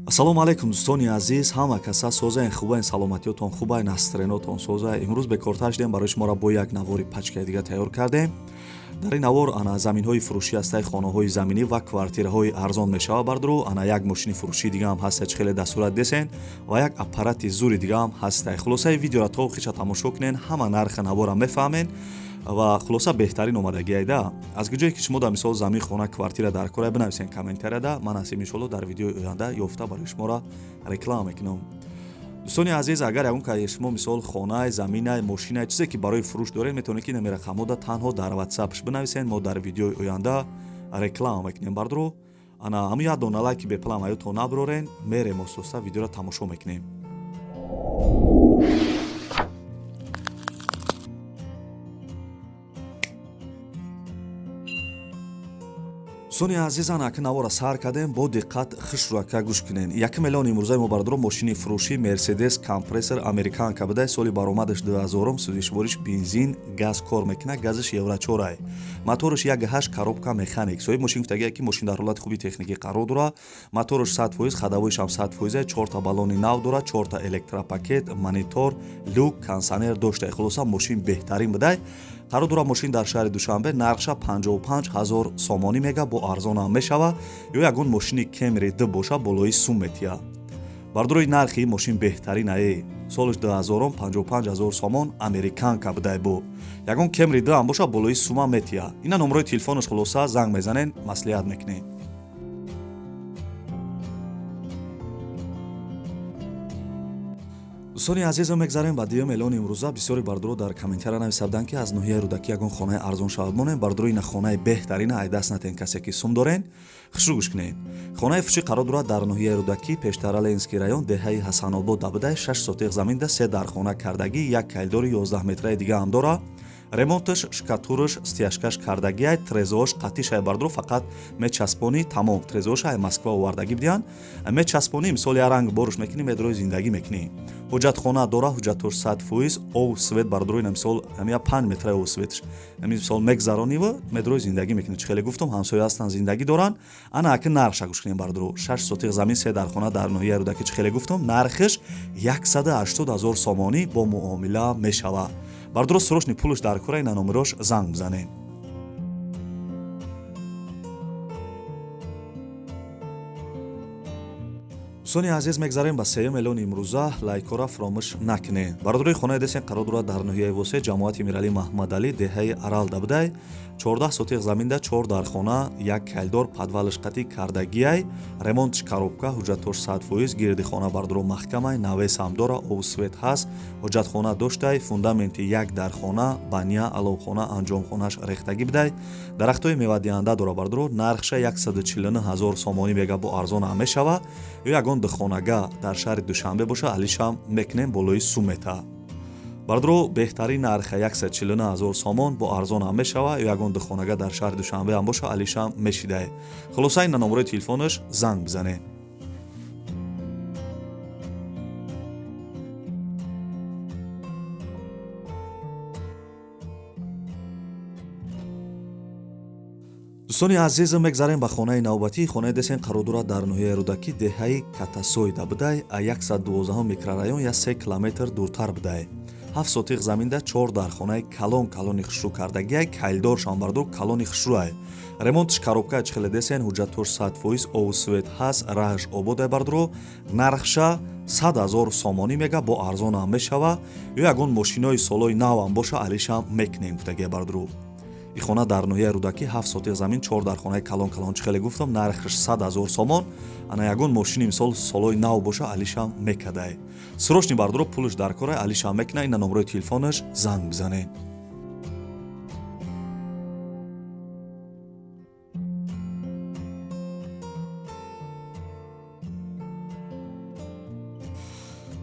Ассалому алайкум, дӯстони азиз, ҳама каса созаен, хубаен, саломатиётон хубаен, настроениятон соза. Имрӯз бекортар шудем, барои шуморо бо як навори пачкаи дига тайёр кардем. Дар ин навор ана заминҳои фурӯшӣ ҳастаи, хонаҳои заминӣ ва квартираҳои арзон мешава, бардуру ана як мошини фурӯшии дига ҳам ҳаста, чӣ хеле дар сурат десен, ва як аппарати зури дига ҳам ҳастай. Хулосаи видеоро то охирша тамошо кунен, ҳама нархи навора мефаҳмен ва хулоса беҳтарин омадагиайда. Аз куҷое ки шумо дар мисол замин, хона, квартира дар кора, бинависен комментарияда, ман ҳастем, иншоалло, дар видеои оянда ёфта барои шуморо реклама мекунам. Дӯстони азиз, агар ягон каи шумо мисол хонай, заминай, мошинай, чизе ки барои фурӯш доред, метавонед ки номи рақамҳода танҳо дар ватсапш бинависен, мо дар видеои оянда реклама мекунем. Бардуру ана ҳамун як дона лайки бепалам аюто наброрен, мерем, остоста видеоро тамошо мекунем. Дӯстони азизан, ака навора сар кардем, бо диққат хушрӯака гӯш кунен. Якум миллион имрӯзаи мо, бардоро, мошини фурӯшӣ Мерседес компрессор американка будай, соли баромадаш 2000, сӯзишвориш бензин, газ кор мекунад, газиш евро 4, мотораш 1.8, коробка механик. Соҳиби мошин гуфтагия, ки мошин дар ҳолати хуби техникӣ қарор дорад, мотораш 100%, ходовойшам 100%, чорта баллони нав дорад, чорта электропакет, монитор, люк, кондитсионер дошта. Хулоса, мошин беҳтарин будай. Қарор дорад мошин дар шаҳри Душанбе, нархша 55 ҳазор сомонӣ мега, бо арзонам мешава. Ё ягон мошини Кемри д боша, болои сум метия. Бардорои, нархи ин мошин беҳтарин ае, солаш 2000, 55 ҳазор сомон, американка будай, бо ягон Кемри д ҳам боша, болои сума метия. Ина номрои телефонаш, хулоса занг мезанен, маслиҳат мекунем. Дӯстони азизо, мегзарем ба дуюм эълони имрӯза. Бисёри бардоро дар комментария нависабданд, ки аз ноҳияи Рӯдакӣ ягон хонаи арзон шавад монем. Бардоро, ина хонаи беҳтарина, ай даст натен. Касе ки сум дорен, хушрӯ гӯш кунед. Хонаи фурӯшӣ қарор дорад дар ноҳияи Рӯдакӣ, пештара Ленинский район, деҳаи Ҳасанобод дабудай, шаш сотиқ заминда, се дархона кардагӣ, як калидори 11 метраи дига ҳам дорад. Ремонташ, штукатураш, стяжкаш кардагиай, трезош қатишай, бардоро, фақат мечаспонӣ, тамом. Трезош ай Москва овардагӣ бидиҳанд, мечаспонӣ, мисол як ранг боруш мекунӣ, медрои зиндагӣ мекунӣ. Ҳуҷҷатхона дора, ҳуҷҷатош 100%, ов свет, бардорои, на мисол ҳамия 5 метраи ов светш, ҳами мисол мегзарониву медрои зиндагӣ мекунӣ. Чӣ хеле гуфтум, ҳамсоя ҳастанд, зиндагӣ доранд. Ана аки нархша гӯш кунем, бардоро. Шаш сотиқ замин, се дархона дар ноҳияи Рӯдакӣ, чӣ хеле гуфтум, нархиш 180 ҳазор сомонӣ, бо муомила мешавад. Бардоро, срочный пулш дар кора, ина номерош, занг бизанед. Дӯстони азиз, мегзарем ба сеюм эълони имрӯза. Лайкора фаромӯш накунед. Бародарои, хонаи десен қарор дорад дар ноҳияи Восе, ҷамоати Миралӣ Маҳмадалӣ, деҳаи Аралда будай, 14 сотиқ заминда, чор дархона, як калидор, подвалаш қатӣ кардагиай, ремонтш коробка, ҳуҷҷатош 100%, гирди хона, бардоро, маҳкамай, навес ҳам дора, ов свет ҳаст, ҳуҷҷатхона доштай, фундаменти як дархона, баня, аловхона, анҷомхонаш рехтагӣ будай, дарахтҳои мевадиҳанда дора. Бардоро, нархша 149 ҳазор сомонӣ мега, бо арзон ҳам мешава. Ё ягон духонага дар шаҳри Душанбе боша, алишам мекунем, болои сум мета. Бардоро, беҳтарин нарха 149 ҳазор сомон, бо арзон ҳам мешава. Ё ягон духонага дар шаҳри Душанбе ҳам боша, алишам мешидае. Хулоса, ина номерои телефонаш, занг бизанед. Дӯстони азиз, мегзарем ба хонаи навбатӣ. Хонаи десен қарор дорад дар ноҳияи Рӯдакӣ, деҳаи Катасойда будай, 112 микрорайон, я 3 километр дуртар будай, ҳафт сотиқ заминда, чор дархонаи калон калони хушрӯ кардагиай, калидоршам, бардор, калони хушрӯай, ремонтш коробка, чӣ хеле десен, ҳуҷҷатош 100%, ов свет ҳаст, раҳш ободай. Бардоро, нархша 100 ҳазор сомонӣ мега, бо арзонам мешава. Ё ягон мошинои солои навам боша, алишам мекунем, гуфтагия. Бардоро, и хона дар ноҳияи Рӯдакӣ, ҳафт сотиқ замин, чор дархонаи калон калон, чӣ хеле гуфтам, нархш 100 ҳазор сомон. Ана ягон мошини мисол солои нав боша, алишам мекадай. Срочный, бардоро, пулш дар кора, алишам мекуна. Ина номерои телефонаш, занг бизанед.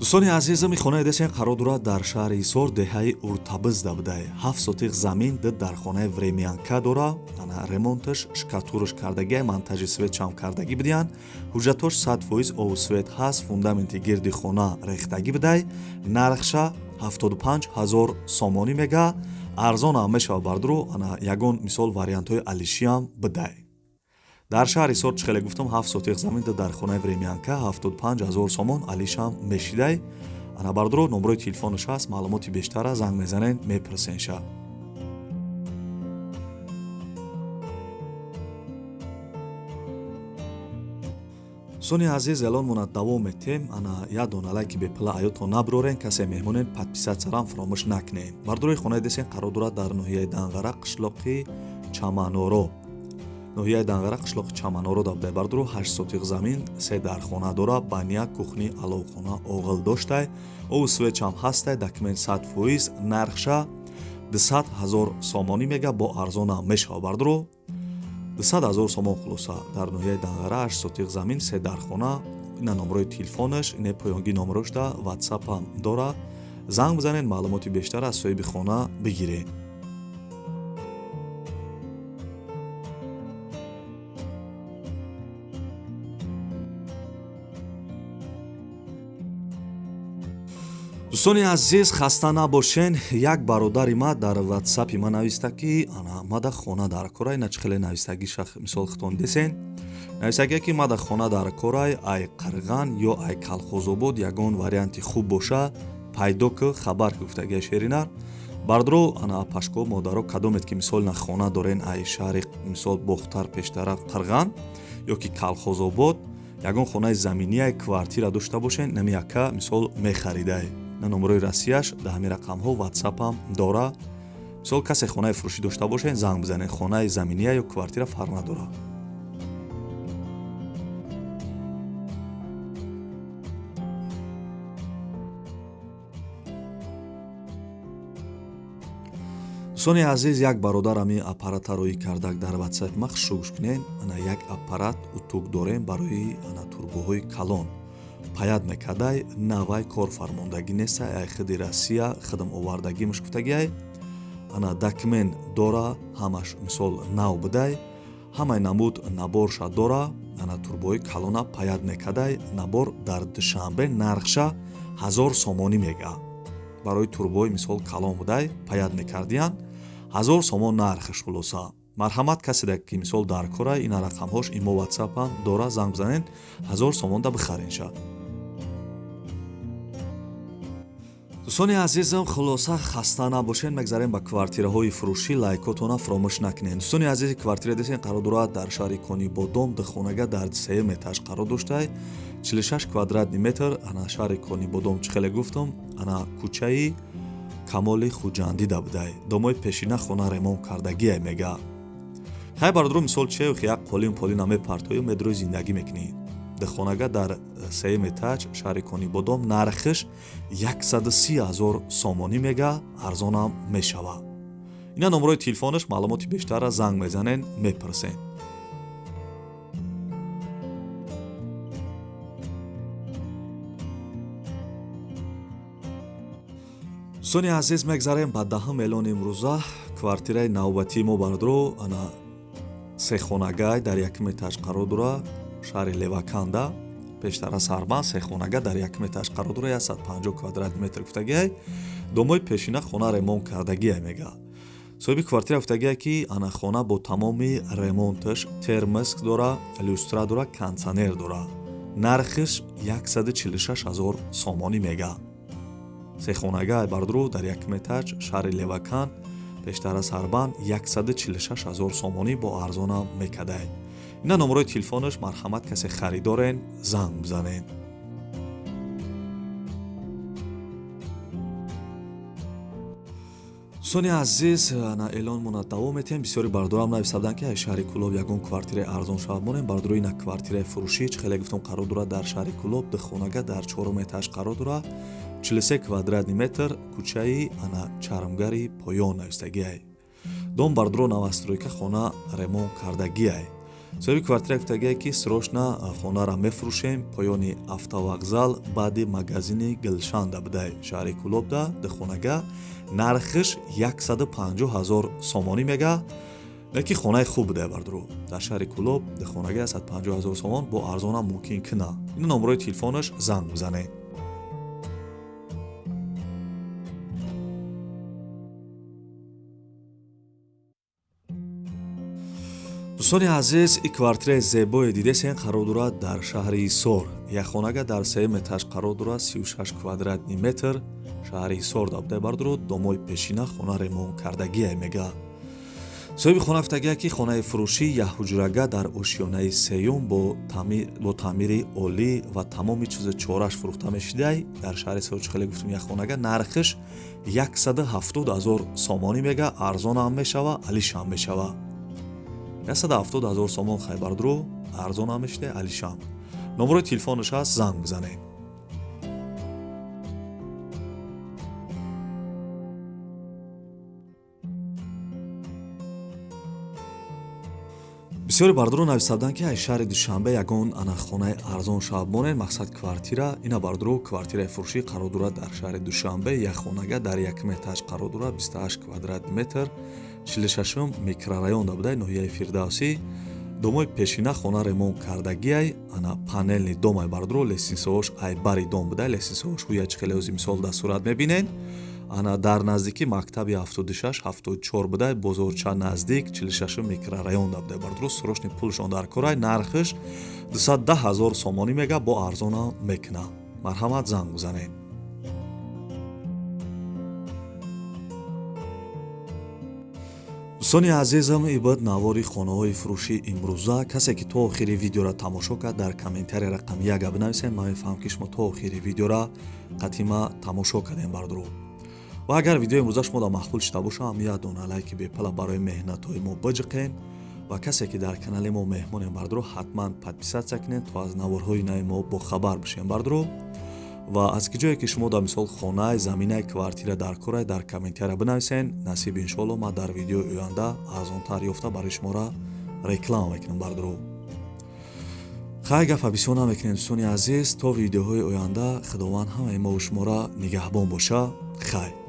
Дӯстони азизам, хонаи десен қарор дорад дар шаҳри Ҳисор, деҳаи Уртабизда будай, ҳафт сотиқ замин, ду дархонаи времянка дора. Ана ремонташ, штукатураш кардагиай, монтажи светшам кардагӣ бидиҳанд, ҳуҷҷатош 100%, ов свет ҳаст, фундаменти гирди хона рехтагӣ будай, нархша 75 ҳазор сомонӣ мега, арзонам мешава. Бардуру, ана ягон мисол вариантҳои алишиам бидай. Дар шаҳри Ҳисор чӣ хеле гуфтам, 7 сотиқ замин дар хонаи времянка 75 000 сомон алишам мешидай. Ана бардро номрои телефонаш ҳаст, маълумоти бештара занг мезанен, мепурсенша. Дӯстони азиз, элон мона давом метем. Ана як дона лайки бепула аётон наброрен, касе меҳмонен подписатсарам фаромӯш накунем. Бардорои хонаи десен қарор дорад дар ноҳияи Данғара, қишлоқи Чаманоро. Ноҳияи Данғара, қишлоқи Чаманоро да будай. Бардоро 8 сотиқ замин, 3 дархона дора, баня, кухни, аловхона, оғил доштай, обу свечам ҳастай, документ 100%, нархша 200 000 сомонӣ мега, бо арзонам мешава. Бардоро 200 000 сомон хулоса дар ноҳияи Данғара, 8 сотиқ замин, 3 дархона. Ина номрои телефонаш, ине поёнги номрош да ватсапам дора. Занг бизанед, маълумоти бештар аз соҳиби хона бигиред. Дӯстони азиз, хаста набошен. Як бародари ма дар ватсапи ма нависта, ки ана мада хона дар корай. На чӣ хеле навистагӣ, мисол хитон десен, навистагие ки мада хона дар корай, ай Қирған ё ай Калхозобод ягон варианти хуб боша пайдо ки, хабар ки, гуфтагия шеринар. Бардро, ана пашко модаро, кадомед ки мисол на хона дорен ай шаҳри мисол Бохтар, пештара Қирған ё ки Калхозобод ягон хонаи заминияй квартира дошта бошен, нами яка мисол мехаридай. На номерои Россияш да ҳамин рақамҳо ватсапам дора. Мисол касе хонаи фурӯшӣ дошта бошен, занг бизанед. Хонаи заминия ё квартира фарқ надорад. Дӯстони азиз, як бародар ҳамин аппарата роӣ кардак дар ватсап ма, хушрӯ гӯш кунед. Ана як аппарат утук дорем барои ана турбоҳои калон паят мекардай, навай кор фармондагӣ нестай, ай хиди Россия хидм овардагӣ мушгуфтагиай. Ана документ дора, ҳамаш мисол нав будай, ҳамаи намуд наборша дора. Ана турбои калона паят мекардай, набор дар Душанбе нархша 1000 сомонӣ мега. Барои турбои мисол калон будай паят мекардиян, 1000 сомон нархаш хулоса. Марҳамат, каседа ки мисол дар кора, ина рақамҳош имо ватсапам дора, занг бизанед, 1000 сомонда бихаренша. Дӯстони азизам, хулоса хаста набошен, мегзарем ба квартираҳои фурӯшӣ. Лайкотона фаромӯш накунед. Дӯстони азизи, квартира десен қарор дорад дар шаҳри Конибодом, духонага дар сеюм этаж қарор доштай, 46 квадратни метр. Ана шаҳри Конибодом чӣ хеле гуфтам, ана кӯчаи Камоли Хуҷандида будай. Домои пешина хона ремонт кардагиай мега. Хай бародаро, мисол чех як қолин полина мепартою, медрои зиндагӣ мекунӣ. Духонага дар сеюм этаж шаҳри Конибодом, нархиш 130 000 сомонӣ мега, арзонам мешава. Ина номрои телефонаш, маълумоти бештарра занг мезанен, мепурсен. Дӯстони азиз, мегзарем ба 10 эълони имрӯза. Квартираи навбатии мо бародаро ана сехонагай дар якум этаж қарор дора, шаҳри Леваканда, пештара Сарбанд, сехонага дар якум этаж қарор дора, 150 квадрат метр гуфтагиай. Домои пешина хона ремонт кардагиай мега. Соҳиби квартира гуфтагиай, ки ана хона бо тамоми ремонташ, термоск дора, люстра дора, кондитсионер дора. Нархиш 146 000 сомонӣ мега. Сехонага бародаро дар якум этаж шаҳри Леваканд, пештара Сарбанд, 146 000 сомонӣ бо арзонам мекадай. Ина номерои телефонаш, марҳамат, касе харидорен, занг бизанед. Дӯстони азиз, ана эълонмона давом метиҳем. Бисёри бародарам нависабданд, ки ай шаҳри Кӯлоб ягон квартираи арзон шавад монем. Бародаро, ина квартираи фурӯшӣ чӣ хеле гуфтам қарор дорад дар шаҳри Кӯлоб, духонага дар чорум этаж қарор дорад, 43 квадратни метр, кӯчаи ана Чармгари поён навистагиай. Дом бародаро новостройка, хона ремонт кардагиай. Соҳиби квартира гуфтагиай, ки срочно хонара мефурӯшем, поёни автовокзал, баъди магазини Гилшанда будай, шаҳри Кӯлобда, духонага, нархиш 150 000 сомонӣ мега. Леки хонаи хуб будай бародаро дар шаҳри Кӯлоб, духонага 150 000 сомон бо арзонам мумкин кина. Ин номерои телефонаш, занг бизанед. Дӯстони азиз, и квартираи зебое дидесен қарор дорад дар шаҳри Ҳисор. Як хонага дар сеюм этаж қарор дорад, 36 квадратный метр, шаҳри Ҳисор да будай бардоро. Домои пешина хона ремонт кардагие мега. Соҳиби хона гуфтагия, ки хонаи фурӯшӣ як ҳуҷрага дар ошёнаи сеюм бо таъмири олӣ ва тамоми чизу чораш фурӯхта мешидай дар шаҳри Ҳисор. Хеле гуфтум, як хонага нархиш 170 ҳазор сомонӣ мега, арзонам мешава, алишам мешава. 170 ҳазор сомон, хай бардоро, арзонам мешидай, алишам. Номерои телефонаш ҳаст, занг бизанед. Бисёри бардоро нависабданд, ки аз шаҳри Душанбе ягон ана хонаи арзон шавад монед, мақсад квартира. Ина бардоро, квартираи фурӯшӣ қарор дорад дар шаҳри Душанбе, як хонага дар якум этаж қарор дорад, 28 квадратный метр, 46-ум микрорайон да будай, ноҳияи Фирдавсӣ. Домои пешина хона ремонт кардагиай, ана панельный домай бардоро, лестницаош айбари дом будай, лестницаош ҳуя чӣ хеле ози мисол дар сурат мебинед. Ана дар наздикӣ мактаби 76 74 будай, бозорча наздик, 46 микрорайон да будай бардоро. Срочный пулшон дар корай, нархиш 210 ҳазор сомонӣ мега, бо арзона мекуна. Марҳамат, занг бизанед. Дӯстони азизам, ибад навори хонаҳои фурӯшӣ имрӯза. Касе ки то охири видеора тамошо кард, дар комментария рақами яка бинависед. Ман мефаҳмам, ки шумо то охири видеора қатима тамошо кардем бардоро. Ва агар видеои имрӯза шумо дар маъқул шида боша, ҳам як дона лайки бепала барои меҳнатҳои мо биҷиқен. Ва касе ки дар канали мо меҳмонем бардоро, ҳатман подписаться кунед, то аз наворҳои нави мо бохабар бишем бардоро. Ва аз ки ҷое ки шумо дар мисол хонаи, заминаи, квартира дар корай, дар комментария бинависен. Насиб, иншоалло, ман дар видеои оянда арзонтар ёфта барои шуморо реклама мекунам бардоро. Хай, гапа бисёр намекунем, дӯстони азиз. То видеоҳои оянда Худованд ҳамаи мову шуморо нигаҳбон боша. Хай.